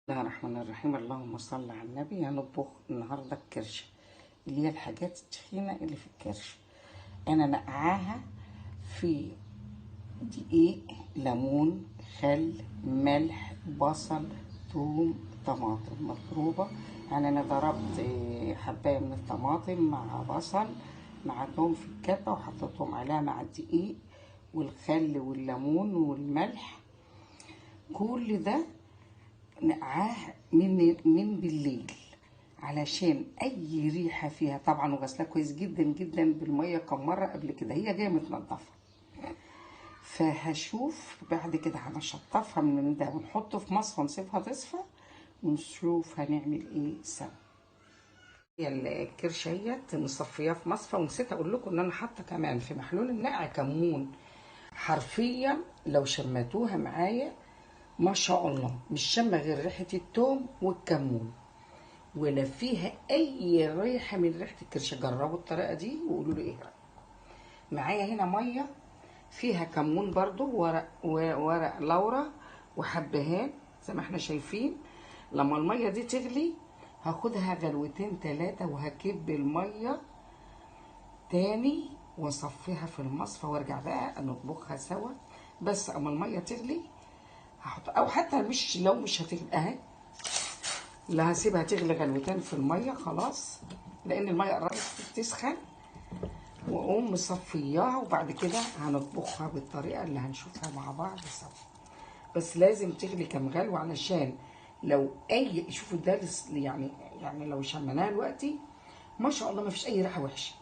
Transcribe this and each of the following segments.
الله الرحمن الرحيم. اللهم صل على النبي. هنطبخ النهارده الكرشه اللي هي الحاجات التخينه اللي في الكرشه. انا نقعاها في دقيق، ليمون، خل، ملح، بصل، ثوم، طماطم مضروبة. يعني انا ضربت حبايه من الطماطم مع بصل مع ثوم في الكبه وحطيتهم عليها مع الدقيق والخل والليمون والملح. كل ده نقعاه من بالليل علشان اي ريحه فيها طبعا، وغسلها كويس جدا جدا بالمية كم مرة قبل كده، هي جاية متنضفه. فهشوف بعد كده هنشطفها من ده ونحطه في مصفى ونسيبها تصفى ونشوف هنعمل ايه سوا. هي الكرشه اهيت مصفياه في مصفى، ونسيت اقول لكم ان انا حاطه كمان في محلول النقع كمون. حرفيا لو شمتوها معايا ما شاء الله مش شامة غير ريحه التوم والكمون، ولا فيها اي ريحه من ريحه الكرشه. جربوا الطريقة دي وقولوا لي ايه رايكم. معايا هنا مية فيها كمون برضو، ورق لورا وحبهان زي ما احنا شايفين. لما المية دي تغلي هاخدها غلوتين ثلاثة وهكب المية تاني واصفيها في المصفى وارجع بقى نطبخها سوا. بس اما المية تغلي هحط، او حتى مش لو مش هتغلي اهي، لا هسيبها تغلي غلوتين في المية خلاص، لان المية قربت تسخن، واقوم مصفياها. وبعد كده هنطبخها بالطريقة اللي هنشوفها مع بعض سوا. بس لازم تغلي كام غلوه علشان لو اي، شوفوا ده يعني لو شمناها دلوقتي ما شاء الله ما فيش اي ريحه وحشة،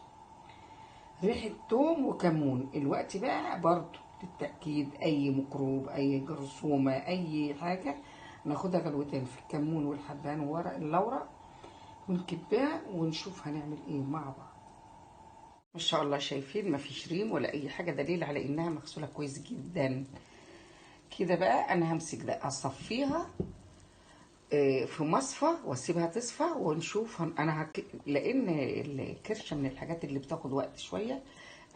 ريحه توم وكمون. الوقت بقى برضو للتأكيد أي ميكروب، أي جرثومة، أي حاجة، ناخدها غلوتين في الكمون والحبان وورق اللورة ونكبها ونشوف هنعمل إيه مع بعض. ما شاء الله شايفين مفيش ريم ولا أي حاجة، دليل على إنها مغسولة كويس جدا. كده بقى أنا همسك ده أصفيها في مصفى واسيبها تصفى ونشوف. أنا لأن الكرشة من الحاجات اللي بتاخد وقت شوية،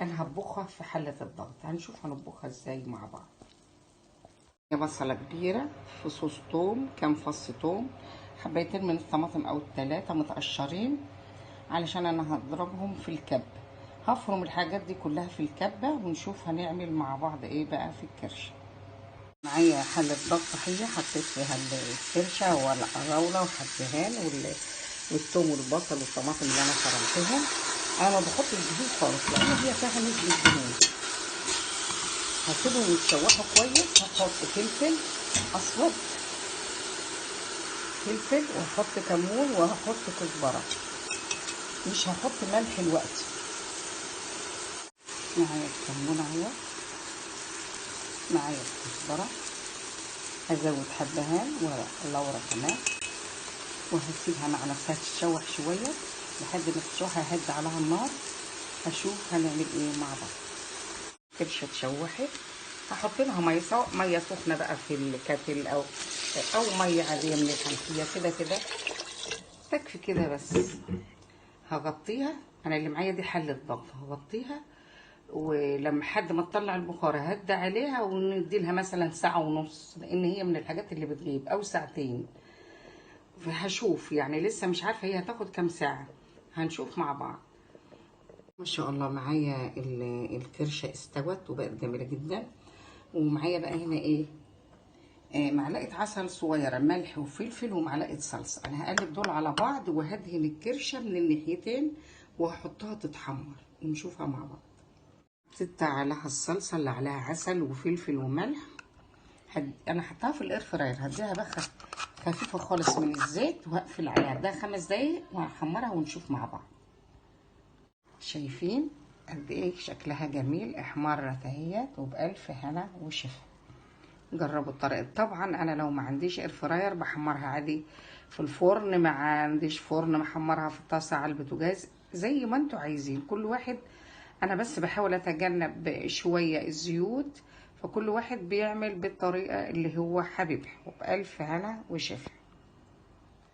انا هطبخها في حلة الضغط. هنشوف هنطبخها ازاي مع بعض. بصلة كبيرة، فصوص توم، كام فص توم، حبايتين من الطماطم او الثلاثة متقشرين علشان انا هضربهم في الكبة. هفرم الحاجات دي كلها في الكبة ونشوف هنعمل مع بعض ايه بقى في الكرشة. معايا حلة ضغط هي حطيت فيها الكرشة والقراولة وحبهان والثوم والبصل والطماطم اللي انا فرمتهم. انا ما بحطش دهون خالص لان هي فيها نسبه دهون. هسيبهم يتشوحوا كويس. هحط فلفل اسود، فلفل، وهحط كمون، وهحط كزبره. مش هحط ملح دلوقتي. معايا الكمون اهو، معايا الكزبره، هزود حبهان ورق لورا كمان، وهسيبها مع نفسها تتشوح شوية لحد ما تتشوح. ههد عليها النار، هشوف هنعمل ايه مع بعض. الكرشه اتشوحت، هحط لها مية، سواء مية سخنة بقى في الكاتل او مية عادية من الحنفية، كده كده تكفي كده. بس هغطيها، انا اللي معايا دي حله ضغط، هغطيها ولما حد ما تطلع البخار ههد عليها وندي لها مثلا ساعة ونص، لان هي من الحاجات اللي بتغيب، او ساعتين. فهشوف يعني لسه مش عارفه هي هتاخد كام ساعة، هنشوف مع بعض. ما شاء الله معايا الكرشه استوت وبقت جميلة جدا. ومعايا بقى هنا ايه، معلقه عسل صغيرة، ملح وفلفل، ومعلقة صلصه. انا هقلب دول على بعض وهدهن الكرشه من الناحيتين وهحطها تتحمر ونشوفها مع بعض. حطيت عليها الصلصه اللي عليها عسل وفلفل وملح. انا حطاها في الاير فراير، هديها بخه خفيفة خالص من الزيت وهقفل عليها ده 5 دقايق وهحمرها ونشوف مع بعض. شايفين قد ايه شكلها جميل، احمرت اهيت، وبألف هنا وشفا. جربوا الطريقة. طبعا انا لو ما عنديش air fryer بحمرها عادي في الفرن، ما عنديش فرن بحمرها في الطاسه على البوتاجاز، زي ما انتوا عايزين. كل واحد، انا بس بحاول اتجنب شوية الزيوت، فكل واحد بيعمل بالطريقة اللي هو حاببها. وبألف هنا وشفا.